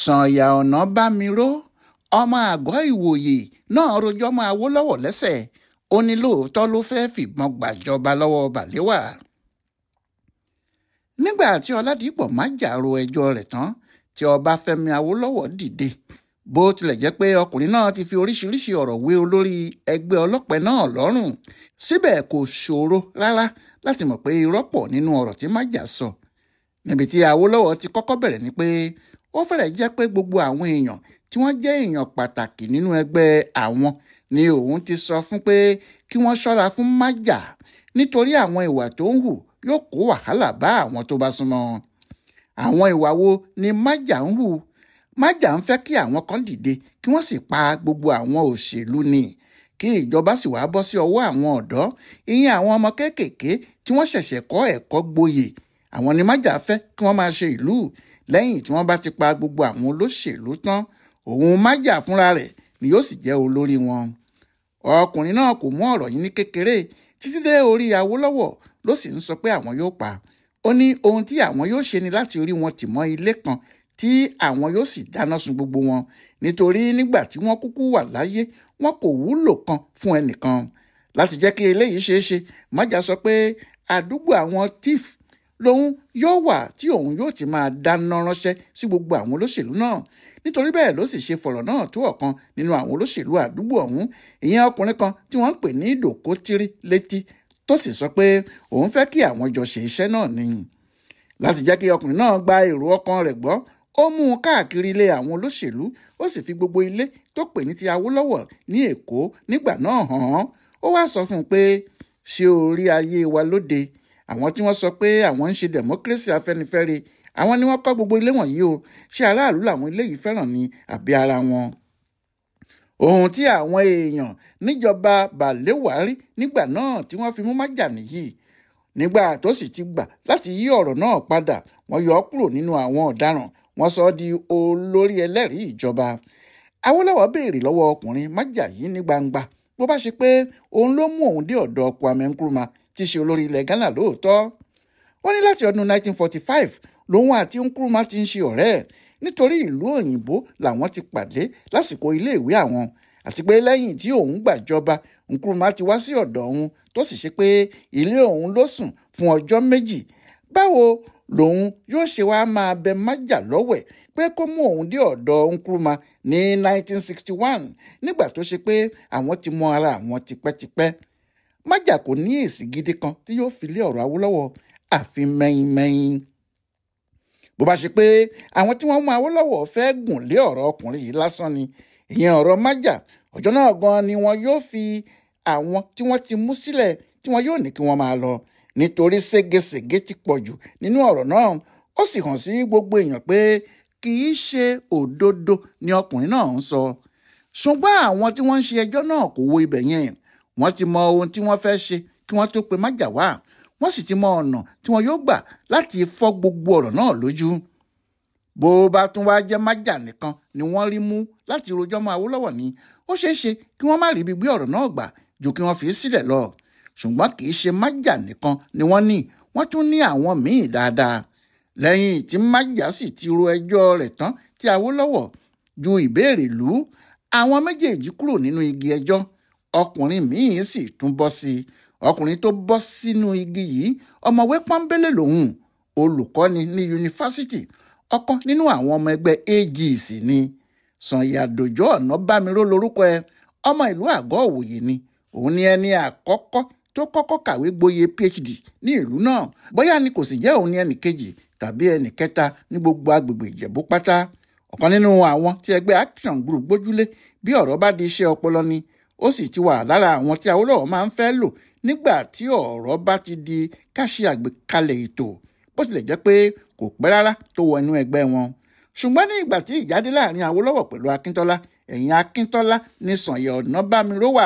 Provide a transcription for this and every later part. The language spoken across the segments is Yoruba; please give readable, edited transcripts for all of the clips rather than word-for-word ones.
Sànyà Ọ̀nàbàmíró ọmọ àgọ́ ìwòye náà rojọ́ mọ́ Awólọ́wọ̀ lẹ́sẹ̀, ó ní lóòótọ́ ló fẹ́ẹ́ fìbọn gbàjọba lọ́wọ́ Balewa. Nígbà tí Ọládìpọ̀ Májà ro ẹjọ́ rẹ̀ tán tí Ọbáfẹ́mi Awólọ́wọ̀ dìde, bó tilẹ̀ jẹ́ pé ọkùnrin náà ti fi oríṣiríṣi ọ̀rọ̀ wé olórí ẹgbẹ́ ọlọ́pẹ náà lọ́rùn, síbẹ̀ kò ṣòro rárá láti mọ̀ pé irọ́ pọ̀ nínú ọ̀rọ̀ tí Májà sọ. Níbi tí Awólọ́wọ̀ ti kọ́kọ́ bẹ̀rẹ̀ ni pé ó fẹ́rẹ̀ jẹ́ pé gbogbo àwọn èèyàn tí wọ́n jẹ́ èèyàn pàtàkì nínú ẹgbẹ́ àwọn ni òun ti sọ fún pé kí wọ́n ṣọ́ra fún Májà nítorí àwọn ìwà tó ń hù yóò kó wàhálà bá àwọn tó bá súnmọ́. Àwọn ìwà wo ni Májà ń hù? Májà ń fẹ́ kí àwọn kan dìde kí wọ́n sì pa gbogbo àwọn òṣèlú ni, kí ìjọba sì wá bọ́ sí ọwọ́ àwọn ọ̀dọ́, ìyẹn àwọn ọmọ kéékèèké tí wọ́n ṣẹ̀ṣẹ̀ kọ́ ẹ̀kọ́ gboyè. Àwọn ni Májà fẹ́ kí wọ́n máa ṣe ìlú lẹ́yìn tí wọ́n bá ti pa gbogbo àwọn olóṣèlú tán. Òun Májà fúnra rẹ̀ ni yóò sì jẹ́ olórí wọn. Ọkùnrin náà kò mú ọ̀rọ̀ yìí ní kékeré títí dé orí Awólọ́wọ̀ ló sì ń sọ pé àwọn yóò pa. Ó ní ohun tí àwọn yóò ṣe ni láti rí wọn tì mọ́ ilé kan tí àwọn yóò sì dáná sun gbogbo wọn, nítorí nígbà tí wọ́n kúkú wà láyé wọn kò wúlò kan fún ẹnìkan. Láti jẹ́ kí eléyìí ṣeé ṣe, Májà sọ pé àdúgbò àwọn tif lòun yóò wà tí òun yóò ti máa dáná ránṣẹ́ sí gbogbo àwọn olóṣèlú náà. Nítorí bẹ́ẹ̀ ló sì ṣe fọ̀rọ̀ náà tó ọ̀kan nínú àwọn olóṣèlú àdúgbò ọ̀hún, ìyẹn ọkùnrin kan tí wọ́n ń pè ní Dòkótírí létí, tó sì sọ pé òun fẹ́ kí àwọn jọ ṣe iṣẹ́ náà ni. Láti jẹ́ kí ọkùnrin náà gba èrò ọkàn rẹ̀ gbọ́, ó mú un káàkiri ilé àwọn olóṣèlú, ó sì fi gbogbo ilé tó pè ní ti Awólọ́wọ̀ ní Èkó nígbà náà hàn án. Ó wá sọ fún un pé ṣé orí ayé wa lóde, àwọn tí wọ́n sọ pé àwọn ń ṣe democracy Afẹ́nifẹ́re, àwọn ni wọ́n kọ́ gbogbo ilé wọ̀nyí o, ṣé aráàlú làwọn ilé yìí fẹ́ràn ni àbí ara wọn? Ohun tí àwọn èèyàn níjọba Balewa rí nígbà náà tí wọ́n fi mú Májà nìyí. Nígbà tó sì ti gbà láti yí ọ̀rọ̀ náà padà, wọ́n yọ ọ́ kúrò nínú àwọn ọ̀daràn, wọ́n sọ ọ́ di olórí ẹlẹ́rìí ìjọba. Awólọ́wọ̀ béèrè lọ́wọ́ ọkùnrin Májà yìí ní gbangba bó bá ṣe pé òun ló mú òun dé ọ̀dọ̀ Kwame Nkrumah tí ṣe olórí ilẹ̀ Ghana lóòótọ́. Ó ní láti ọdún 1945 lòun àti Nkrumah ti ń ṣe ọ̀rẹ́, nítorí ìlú òyìnbó làwọn ti pàdé lásìkò iléèwé àwọn, àti pé lẹ́yìn tí òun gbàjọba Nkrumah ti wá sí ọ̀dọ̀ òun tó sì ṣe pé ilé òun ló sùn fún ọjọ́ méjì. Báwo lòun yóò ṣe wá máa bẹ Májà lọ́wẹ̀ pé kó mú òun dé ọ̀dọ̀ Nkrumah ní 1961 nígbà tó ṣe pé àwọn ti mọ ara àwọn tipẹ́tipẹ́? Májà kò ní èsì gidi kan tí yóò fi lé ọ̀rọ̀ Awólọ́wọ̀ àfi mẹ́yìnmẹ́yìn. Bó bá ṣe pé àwọn tí wọ́n mú Awólọ́wọ̀ fẹ́ gùn lé ọ̀rọ̀ ọkùnrin yìí lásán ni, ìyẹn ọ̀rọ̀ Májà, ọjọ́ náà gan ni wọn yóò fi àwọn tí wọ́n ti mú sílẹ̀ tí wọ́n yóò ní kí wọ́n máa lọ, nítorí ségesège ti pọ̀ jù nínú ọ̀rọ̀ náà. Ó sì hàn sí gbogbo èèyàn pé kì í ṣe òdodo ni ọkùnrin náà ń sọ. Ṣùgbọ́n àwọn tí wọ́n ń ṣe ẹjọ́ náà kò wo ibẹ̀ yẹn. Wọ́n ti mọ ohun tí wọ́n fẹ́ ṣe kí wọ́n tó pe Májà wá, wọ́n sì ti mọ ọ̀nà tí wọ́n yóò gbà láti fọ́ gbogbo ọ̀rọ̀ náà lójú. Bó bá tún wá jẹ́ Májà nìkan ni wọ́n rí mú láti rojọ́ mọ́ Awólọ́wọ̀ ni, ó ṣeé ṣe kí wọ́n má rí ibi gbé ọ̀rọ̀ náà gbà ju kí wọ́n fi sílẹ̀ lọ. Ṣùgbọ́n kì í ṣe Májà nìkan ni wọ́n ní, wọ́n tún ní àwọn míì dáadáa. Lẹ́yìn tí Májà sì ti ro ẹjọ́ rẹ̀ tán tí Awólọ́wọ̀ ju ìbéèrè lù ú, àwọn méjèèjì kúrò nínú igi ẹjọ́. Ọkùnrin míì sì tún bọ́ sí i. Ọkùnrin tó bọ́ sínú igi yìí ọ̀mọ̀wé pọ́nbélé lòun, olùkọ́ni ní yunifásitì, ọ̀kan nínú àwọn ọmọ ẹgbẹ́ AGC ni. Sànyà Dòjó Ọ̀nàbàmíró lorúkọ ẹ̀, ọmọ ìlú Àgọ́ Ìwòye ni. Òun ni ẹni àkọ́kọ́ tó kọ́kọ́ kàwé gboyè PhD ní ìlú náà, bóyá ni kò sì jẹ́ òun ni ẹnì kejì tàbí ẹnì kẹta ní gbogbo agbègbè Ìjẹ̀bú pátá. Ọ̀kan nínú àwọn tí ẹgbẹ́ Action Group gbójúlé bí ọ̀rọ̀ bá di iṣẹ́ ọpọlọ ni, ó sì ti wà lára àwọn tí Awólọ́wọ̀ máa ń fẹ́ lò nígbà tí ọ̀rọ̀ bá ti di ká ṣe àgbékalẹ̀ ètò, bó tilẹ̀ jẹ́ pé kò pẹ́ rárá tó wọ inú ẹgbẹ́ wọn. Ṣùgbọ́n ní ìgbà tí ìjà dé láàrin Awólọ́wọ̀ pẹ̀lú Akíntọ́lá, ẹ̀yìn Akíntọ́lá ní Sànyà Ọ̀nàbàmíró wà,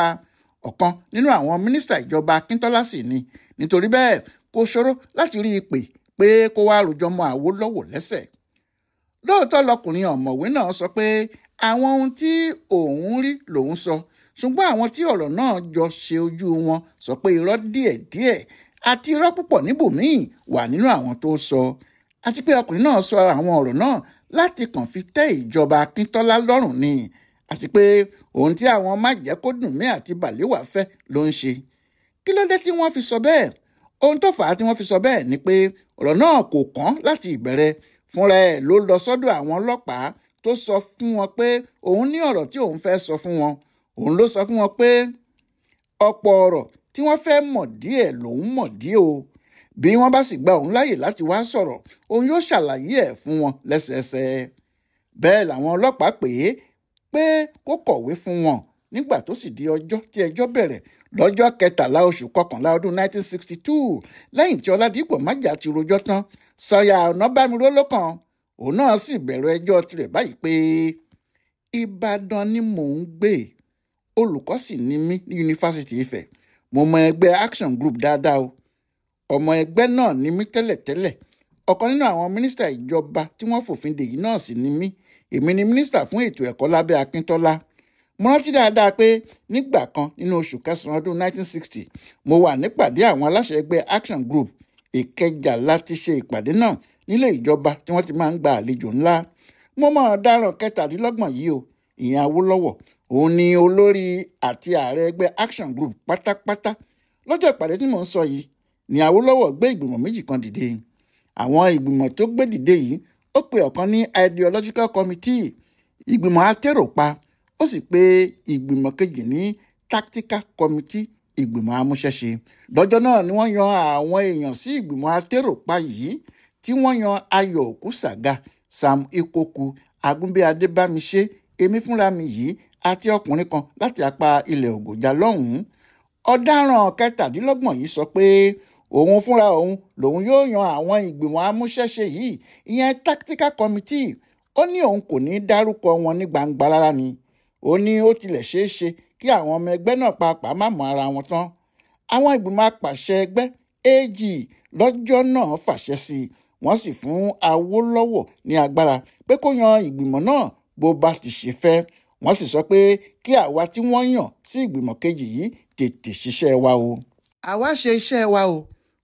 ọ̀kan nínú àwọn mínísítà ìjọba Akíntọ́lá sì ni. Nítorí bẹ́ẹ̀ kò ṣòro láti rí i pè pé kó wá rojọ́ mọ́ Awólọ́wọ̀ lẹ́sẹ̀. Lóòótọ́ lọkùnrin ọ̀mọ̀wé náà sọ pé àwọn ohun tí òun rí lòun sọ, ṣùgbọ́n àwọn tí ọ̀rọ̀ náà jọ ṣe ojú wọn sọ pé irọ́ díẹ̀díẹ̀ àti irọ́ púpọ̀ níbòmíì wà nínú àwọn tó sọ, àti pé ọkùnrin náà sọ àwọn ọ̀rọ̀ náà láti kàn fi tẹ́ ìjọba Akíntọ́lá lọ́rùn ni, àti pé ohun tí àwọn májẹ̀kódùnmí àti Balewa fẹ́ ló ń ṣe. Kí ló dé tí wọ́n fi sọ bẹ́ẹ̀? Ohun tó fà á tí wọ́n fi sọ bẹ́ẹ̀ ni pé ọ̀rọ̀ náà kò kàn láti ìbẹ̀rẹ̀. Fúnra ẹ̀ ló lọ sọ́dọ̀ àwọn ọlọ́pàá tó sọ fún wọn pé òun ní ọ̀rọ̀ tí òun fẹ́ sọ fún wọn. Òun ló sọ fún wọn pé ọ̀pọ̀ ọ̀rọ̀ tí wọ́n fẹ́ mọ̀ díẹ̀ lòun mọ̀ díẹ̀ o. Bí wọ́n bá sì gba òun láàyè láti wá sọ̀rọ̀, òun yóò ṣàlàyé ẹ̀ fún wọn lẹ́sẹẹsẹ. Bẹ́ẹ̀ làwọn ọlọ́pàá pè é pé kó kọ̀wé fún wọn. Nígbà tó sì di ọjọ́ tí ẹjọ́ bẹ̀rẹ̀ lọ́jọ́ kẹtàlá oṣù kọkànlá ọdún 1962, lẹ́yìn tí Ọládìpọ̀ Májà ti rojọ́ tán, Sànyà Ọ̀nàbàmíró ló kàn. Òun náà sì bẹ̀rẹ̀ ẹjọ́ tirẹ̀ báyìí pé Ìbàdàn ni mò ń gbé, olùkọ́ sì ni mí ní yunifásitì Ifẹ̀. Mo mọ ẹgbẹ́ Action Group dáadáa o. Ọmọ ẹgbẹ́ náà ni mí tẹ́lẹ̀tẹ́lẹ̀. Ọ̀kan nínú àwọn mínísítà ìjọba tí wọ́n fòfin dè yìí náà sì ni mí. Èmi ni mínísítà fún ètò ẹ̀kọ́ lábẹ́ Akíntọ́lá. Mo rántí dáadáa pé nígbà kan nínú oṣù kẹsàn-án ọdún 1960, mo wà nípàdé àwọn aláṣẹ ẹgbẹ́ Action Group. Ìkẹjà láti ṣe ìpàdé náà nílé ìjọba tí wọ́n ti máa ń gba àlejò ńlá. Mo mọ̀ ọ̀daràn 27 yìí o, ìyẹn Awólọ́wọ̀. Òun ni olórí àti ààrẹ ẹgbẹ́ Action Group pátápátá. Lọ́jọ́ ìpàdé tí mò ń sọ yìí ni Awólọ́wọ̀ gbé ìgbìmọ̀ méjì kan dìde. Àwọn ìgbìmọ̀ tó gbé dìde yìí, ó pe ọ̀kan ní Ideological Committee, ìgbìmọ̀ atẹ́ròpa, ó sì pe ìgbìmọ̀ kejì ní Tactical Committee, ìgbìmọ̀ amúṣẹ́ṣe. Lọ́jọ́ náà ni wọ́n yan àwọn èèyàn sí ìgbìmọ̀ atẹ́ròpa yìí, tí wọ́n yan Ayọ̀ Òkúsàgà, Sam Ikoku, Agúnbí Adébámiṣé, èmi fúnra mi yìí àti ọkùnrin kan láti apá ilẹ̀ Ògòjà lọ́hùn-ún. Ọ̀daràn 27 yìí sọ pé òun fúnra òun lòun yóò yan àwọn ìgbìmọ̀ amúṣẹ́ṣe yìí, ìyẹn Tactical Committee. Ó ní òun kò ní dárúkọ wọn ní gbangba rárá ni. Ó ní ó tilẹ̀ ṣeé ṣe kí àwọn ọmọ ẹgbẹ́ náà pàápàá má mọ ara wọn tán. Àwọn ìgbìmọ̀ apàṣẹ ẹgbẹ́ AG lọ́jọ́ náà fàṣẹ sí i. Wọ́n sì fún Awólọ́wọ̀ ní agbára pé kó yan ìgbìmọ̀ náà bó bá ti ṣe fẹ́. Wọ́n sì sọ pé kí àwa tí wọ́n yàn sí ìgbìmọ̀ kejì yìí tètè ṣiṣẹ́ wa o. Àwa ṣe iṣẹ́ wa o.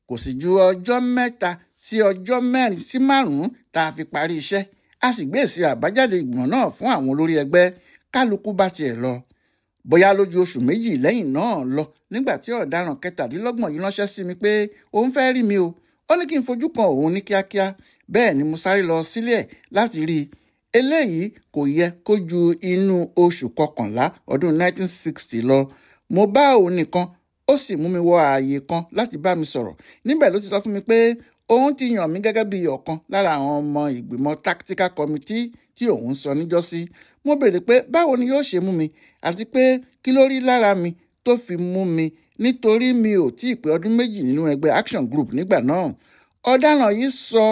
Kò sì ju ọjọ́ 3 sí ọjọ́ 4 sí 5 tá a fi parí iṣẹ́. A sì gbé èsì àbájáde ìgbìmọ̀ náà fún àwọn olórí ẹgbẹ́. Kálukú bá tiẹ̀ lọ. Bóyá lójú oṣù 2 lẹ́yìn náà lọ, nígbà tí ọ̀daràn 27 yìí ránṣẹ́ sí mi pé òun fẹ́ rí mi o. Ó ní kí n fojú kan òun ní kíákíá. Bẹ́ẹ̀ ni mo sáré lọ sílé ẹ̀ láti rí i. Eléyìí kò yẹ kó ju inú oṣù kọkànlá ọdún 1960 lọ. Mo bá òun nìkan, ó sì mú mi wọ ààyè kan láti bá mi sọ̀rọ̀. Níbẹ̀ ló ti sọ fún mi pé òun ti yàn mí gẹ́gẹ́ bí ọ̀kan lára àwọn ọmọ ìgbìmọ̀ Tactical Committee tí òun sọ níjọ́sí. Mo béèrè pé báwo ni yóò ṣe mú mi àti pé kí ló rí lára mi tó fi mú mi, nítorí mi ò tí ì pé ọdún 2 nínú ẹgbẹ́ Action Group nígbà náà. Ọ̀daràn yìí sọ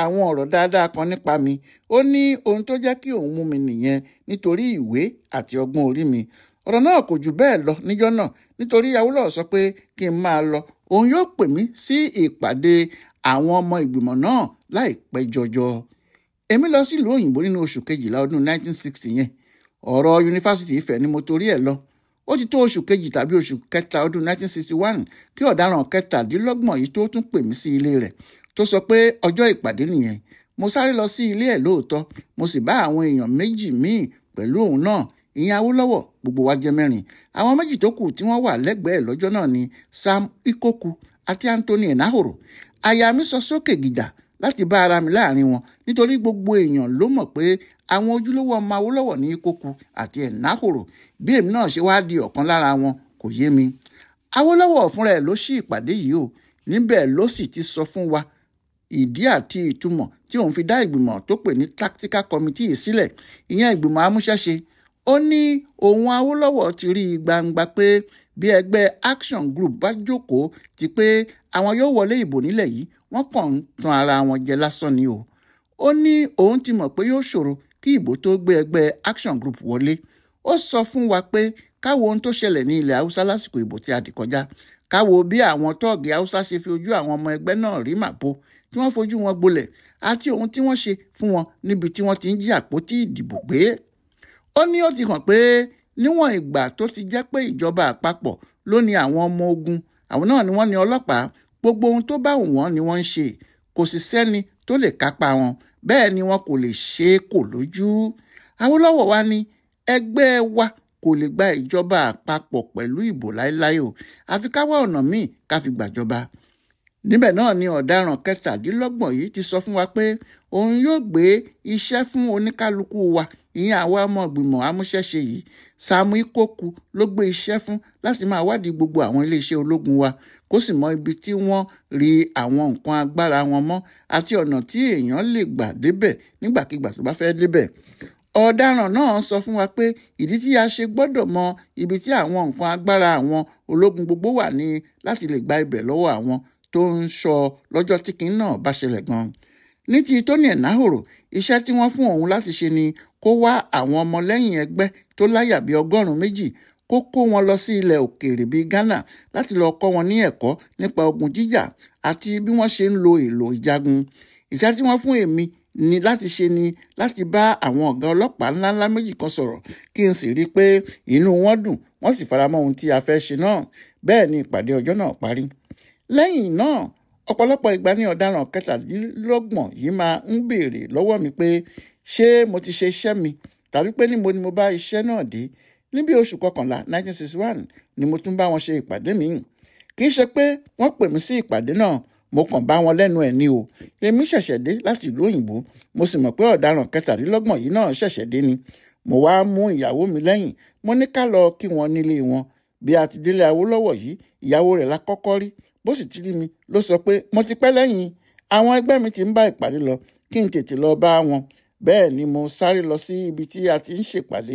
àwọn ọ̀rọ̀ dáadáa kan nípa mi. Ó ní ohun tó jẹ́ kí òun mú mi nìyẹn nítorí ìwé àti ọgbọ́n orí mi. Ọ̀rọ̀ náà kò jù bẹ́ẹ̀ lọ níjọ́ náà, nítorí Awólọ́wọ̀ sọ pé kí n máa lọ, òun yóò pè mí sí ìpàdé àwọn ọmọ ìgbìmọ̀ náà láìpẹ́ jọjọ. Èmi lọ sílùú òyìnbó nínú oṣù kejìlá ọdún 1960 yẹn. Ọ̀rọ̀ yunifásitì Ifẹ̀ ni mo torí ẹ̀ lọ. Ó ti tó oṣù kejì tàbí oṣù kẹta ọdún 1961 kí ọ̀daràn 27 yìí tó tún pè mí sí ilé rẹ̀ tó sọ pé ọjọ́ ìpàdé nìyẹn. Mo sáré lọ sí ilé ẹ̀ lóòótọ́, mo sì bá àwọn èèyàn méjì míì pẹ̀lú òun náà, ìyẹn Awólọ́wọ̀, gbogbo wa jẹ́ 4. Àwọn méjì tó kù tí wọ́n wà lẹ́gbẹ̀ẹ́ lọ́jọ́ náà ni Sam Ikoku àti Anthony Enahoro. Àyà mi sọ sókè gìjà láti bá ara mi láàrin wọn, nítorí gbogbo èèyàn ló mọ̀ pé àwọn ojúlówó ọmọ Awólọ́wọ̀ ní Ikoku àti Enahoro. Bí èmi náà ṣe wá di ọ̀kan lára wọn kò yé mi. Awólọ́wọ̀ fúnra ẹ̀ ló ṣí ìpàdé yìí o. Níbẹ̀ ló sì ti sọ fún wa ìdí àti ìtumọ̀ tí òun fi dá ìgbìmọ̀ tó pè ní Tactical Committee sílẹ̀, ìyẹn ìgbìmọ̀ amúṣẹ́ṣe. Ó ní òun Awólọ́wọ̀ ti rí i gbangba pé bí ẹgbẹ́ Action Group bá jókòó ti pé àwọn yóò wọlé ìbò nílẹ̀ yìí, wọ́n kàn ń tan ara wọn jẹ lásán ni o. Ó ní òun ti mọ̀ pé yóò ṣòro kí ìbò tó gbé ẹgbẹ́ Action Group wọlé. Ó sọ fún wa pé káwo ohun tó ṣẹlẹ̀ ní ilẹ̀ Haúsá lásìkò ìbò tí a dì kọjá, káwo bí àwọn tọ́ọ̀gì Haúsá ṣe fi ojú àwọn ọmọ ẹgbẹ́ náà rí màbo tí wọ́n fojú wọn gbolẹ̀ àti ohun tí wọ́n ṣe fún wọn níbi tí wọ́n ti ń jí àpótí ìdìbò gbé. Ó ní ó ti hàn pé níwọ̀n ìgbà tó ti jẹ́ pé ìjọba àpapọ̀ ló ní àwọn ọmọ ogun, àwọn náà ni wọ́n ní ọlọ́pàá, gbogbo ohun tó bá wù wọ́n ni wọ́n ń ṣe, kò sì sẹ́ni tó lè kápá wọn, bẹ́ẹ̀ ni wọn kò lè ṣe é kò lójú. Awólọ́wọ̀ wá ní ẹgbẹ́ wa kò lè gba ìjọba àpapọ̀ pẹ̀lú ìbò láéláé o, àfi ká wá ọ̀nà míì ká fi gbàjọba. Níbẹ̀ náà ni ọ̀daràn 27 yìí ti sọ fún wa pé òun yóò gbé iṣẹ́ fún oníkálukú wa, ìyẹn àwa ọmọ ìgbìmọ̀ amúṣẹ́ṣe yìí. Sam Ikoku ló gbé iṣẹ́ fún láti máa wádìí gbogbo àwọn iléeṣẹ́ ológun wa, kó sì mọ ibi tí wọ́n rí àwọn nǹkan agbára wọn mọ́ àti ọ̀nà tí èèyàn lè gbà débẹ̀ nígbàkigbà tó bá fẹ́ débẹ̀. Ọ̀daràn náà sọ fún wa pé ìdí tí a ṣe gbọ́dọ̀ mọ ibi tí àwọn nǹkan agbára àwọn ológun gbogbo wà ní láti lè gba ibẹ̀ lọ́wọ́ àwọn tó ń sọ lọ́jọ́ tí kinní náà bá ṣẹlẹ̀ gan. Ní ti Tony Enahoro, iṣẹ́ tí wọ́n fún òun láti ṣe ni kó wá àwọn ọmọlẹ́yìn ẹgbẹ́ tó láyà bíi 200, kó kó wọn lọ sí ilẹ̀ òkèèrè bíi Ghana láti lọ kọ́ wọn ní ẹ̀kọ́ nípa ogun jíjà àti bí wọ́n ṣe ń lo èlò ìjagun. Iṣẹ́ tí wọ́n fún èmi ni láti ṣe ni láti bá àwọn ọ̀gá ọlọ́pàá ńláńlá méjì kan sọ̀rọ̀, kí n sì rí i pé inú wọn dùn, wọ́n sì faramọ́ ohun tí a fẹ́ ṣe náà. Bẹ́ẹ̀ ni ìpàdé ọjọ́ náà parí. Lẹ́yìn náà, ọ̀pọ̀lọpọ̀ ìgbà ní ọ̀daràn 27 yìí máa ń béèrè lọ́wọ́ mi pé ṣé mo ti ṣe iṣẹ́ mi tàbí pé níbo ni mo bá iṣẹ́ náà dé. Níbi oṣù kọkànlá 1961 ni mo tún bá wọn ṣe ìpàdé míì. Kì í ṣe pé wọ́n pè mí sí ìpàdé náà, mo kàn bá wọn lẹ́nu ẹ̀ ni o. Èmi ṣẹ̀ṣẹ̀ dé láti ìlú òyìnbó, mo sì mọ̀ pé ọ̀daràn 27 yìí náà ṣẹ̀ṣẹ̀ dé ni. Mo wá mú ìyàwó mi lẹ́yìn, mo ní ká lọ kí wọn nílé wọn. Bí a ti délé Awólọ́wọ̀ yìí, ìyàwó rẹ̀ la kọ́kọ́ rí. Bó sì ti rí mi ló sọ pé mo ti pẹ́ lẹ́yìn, àwọn ẹgbẹ́ mi ti ń bá ìpàdé lọ, kí n tètè lọ bá wọn. Bẹ́ẹ̀ ni mo sáré lọ sí ibi tí a ti ń ṣèpàdé,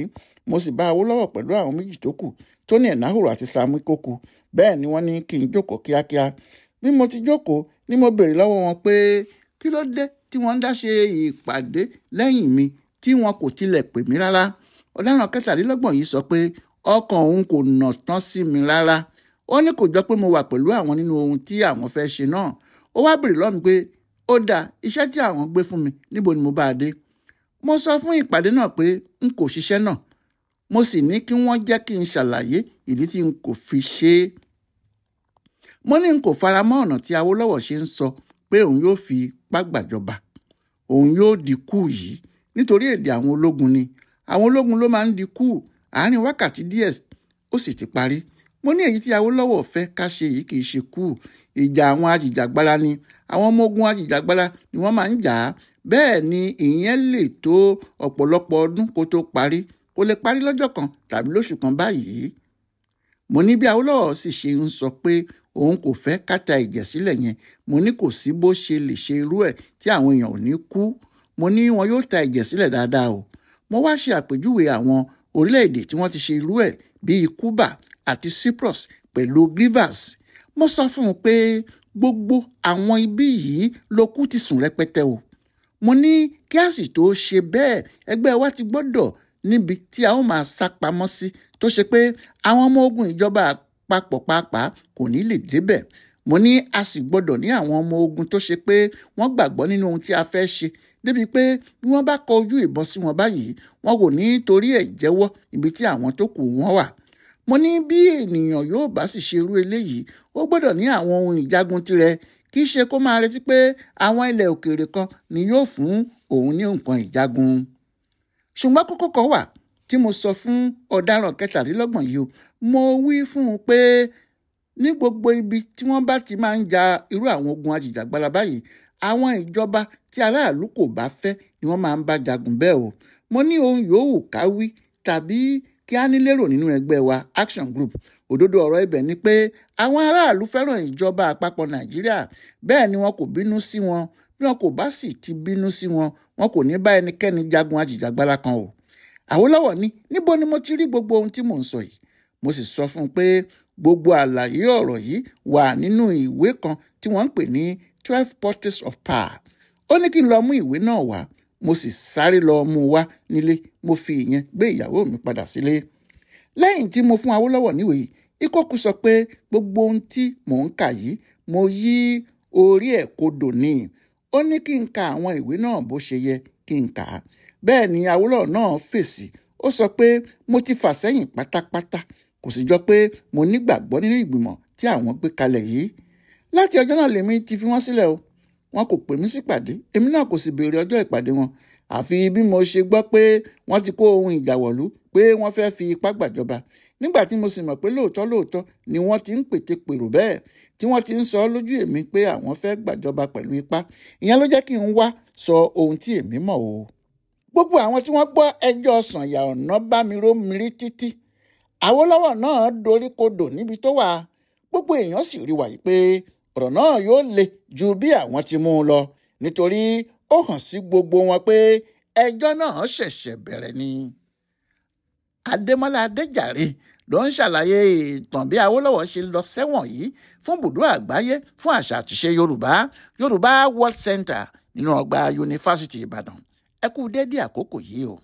mo sì bá Awólọ́wọ̀ pẹ̀lú àwọn méjì tó kù, Tony Enahoro àti Sam Ikoku. Bẹ́ẹ̀ ni wọ́n ní kí n jókòó kíákíá. Bí mo ti jókòó ni mo béèrè lọ́wọ́ wọn pé kí ló dé tí wọ́n ń dá ṣe ìpàdé lẹ́yìn mi tí wọn kò tilẹ̀ pè mí rárá. Ọ̀daràn 27 yìí sọ pé ọkàn òun kò nà tán sí mi rárá. Ó ní kò jọ pé mo wà pẹ̀lú àwọn nínú ohun tí àwọn fẹ́ ṣe náà. Ó wá béèrè lọ́wọ́ mi pé ó dáa, iṣẹ́ tí àwọn gbé fún mi níbo ni mo bá a dé. Mo sọ fún ìpàdé náà pé n kò ṣiṣẹ́ náà, mo sì ní kí wọ́n jẹ́ kí n ṣàlàyé ìdí tí n kò fi ṣe é. Mo ní n kò fara mọ́ ọ̀nà tí Awólọ́wọ̀ ṣe ń sọ pé òun yóò fi ipá gbàjọba, òun yóò di kú yìí nítorí èdè àwọn ológun ni. Àwọn ológun ló máa ń di kú àárín wákàtí díẹ̀ ó sì ti parí. Mo ní èyí tí Awólọ́wọ̀ fẹ́ ká ṣe yìí kì í ṣe kú, ìjà àwọn ajìjàgbara ni. Àwọn ọmọ ogun ajìjàgbara ni wọ́n máa ń jà á. Bẹ́ẹ̀ ni ìyẹn lè tó ọ̀pọ̀lọpọ̀ ọdún kó tó parí, kó lè parí lọ́jọ́ kan tàbí lóṣù kan báyìí. Mo ní bí Awólọ́wọ̀ sì ṣe ń sọ pé òun kò fẹ́ ká ta ẹ̀jẹ̀ sílẹ̀ yẹn, mo ní kò sí bó ṣe lè ṣe irú ẹ̀ tí àwọn èèyàn ò ní kú. Mo ní wọn yóò ta ẹ̀jẹ̀ sílẹ̀ dáadáa o. Mo wá ṣe àpèjúwe àwọn orílẹ̀-èdè tí wọ́n ti ṣe irú ẹ̀ bíi Cuba àti Cyprus pẹ̀lú Grivas. Mo sọ fún un pé gbogbo àwọn ibí yìí ló kú ti sùn rẹpẹtẹ o. Mo ní kí a sì tó ṣe bẹ́ẹ̀, ẹgbẹ́ wa ti gbọ́dọ̀ níbi tí a ó máa sá pamọ́ sí tó ṣe pé àwọn ọmọ ogun ìjọba àpapọ̀ pàápàá kò ní lè débẹ̀. Mo ní a sì gbọ́dọ̀ ní àwọn ọmọ ogun tó ṣe pé wọ́n gbàgbọ́ nínú ohun tí a fẹ́ ṣe débi pé bí wọ́n bá kọ ojú ìbọn sí wọn báyìí, wọn kò ní torí ẹ̀ jẹ́wọ́ ibi tí àwọn tó kù wọn wà. Mo ní bí ènìyàn yóò bá sì ṣe irú eléyìí, ó gbọ́dọ̀ ní àwọn ohun ìjagun tirẹ̀, kì í ṣe kó máa retí pé àwọn ilẹ̀ òkèèrè kan ni yóò fún òun ní nǹkan ìjagun. Ṣùgbọ́n kókó kan wà tí mo sọ fún ọ̀daràn 27 yìí o. Mo wí fún un pé ní gbogbo ibi tí wọ́n bá ti máa ń ja irú àwọn ogun ajìjàgbara báyìí, àwọn ìjọba tí aráàlú kò bá fẹ́ ni wọ́n máa ń bá jagun bẹ́ẹ̀ o. Mo ní ohun yòówù ká wí tàbí kí á ní lérò nínú ẹgbẹ́ wa Action Group. Òdodo ọ̀rọ̀ ibẹ̀ ni pé àwọn aráàlú fẹ́ràn ìjọba àpapọ̀ Nàìjíríà, bẹ́ẹ̀ ni wọn kò bínú sí wọn. Bí wọn kò bá sì ti bínú sí wọn, wọn kò ní bá ẹnikẹ́ni jagun ajìjàgbara kan o. Awólọ́wọ̀ ní níbo ni mo ti rí gbogbo ohun tí mò ń sọ yìí. Mo sì sọ fún un pé gbogbo àlàyé ọ̀rọ̀ yìí wà nínú ìwé kan tí wọ́n ń pè ní 12 Portraits of Power. Ó ní kí n lọ mú ìwé náà wá, mo sì sáré lọ mú un wá nílé. Mo fi ìyẹn gbé ìyàwó mi padà sílé. Lẹ́yìn tí mo fún Awólọ́wọ̀ níwèé yìí, Ikoku sọ pé gbogbo ohun tí mò ń kà yìí mo yí orí ẹ̀ kodò ni. Ó ní kí n ka àwọn ìwé náà bó ṣe yẹ kí n kà á. Bẹ́ẹ̀ ni Awólọ́wọ̀ náà fèsì. Ó sọ pé mo ti fà sẹ́yìn pátápátá, kò sì jọ pé mo nígbàgbọ́ nínú ìgbìmọ̀ tí àwọn gbé kalẹ̀ yìí. Láti ọjọ́ náà lèmi ti fi wọ́n sílẹ̀ o. Wọn kò pè mí sípàdé, èmi náà kò sì béèrè ọjọ́ ìpàdé wọn. Àfi bí mo ṣe gbọ́ pé wọ́n ti kó ohun ìjà wọ̀lú, pé wọ́n fẹ́ fi ipá gbàjọba. Nígbà tí mo sì mọ̀ pé lóòótọ́ lóòótọ́ ni wọ́n ti ń pète pèrò bẹ́ẹ̀, tí wọ́n ti ń sọ lójú èmi pé àwọn fẹ́ gbàjọba pẹ̀lú ipá, ìyẹn ló jẹ́ kí n wá sọ ohun tí èmi mọ̀ o. Gbogbo àwọn tí wọ́n gbọ́ ẹjọ́ Sànyà Ọ̀nàbàmíró mirí títí. Awólọ́wọ̀ náà dorí kodò níbi tó wà. Gbogbo èèyàn sì rí wàyí pé ọ̀rọ̀ náà yóò le ju bí àwọn ti mú un lọ, nítorí ó hàn sí gbogbo wọn pé ẹjọ́ náà ṣẹ̀ṣẹ̀ bẹ̀rẹ̀ ni. Adémọ́lá Adéjàre ló ń ṣàlàyé ìtàn bí Awólọ́wọ̀ ṣe lọ sẹ́wọ̀n yìí fún bùdó àgbáyé fún àṣà àtìṣe Yorùbá, Yorùbá World Center nínú ọgbà Yunifásítì Ìbàdàn. Ẹ kú déédéé àkókò yìí o.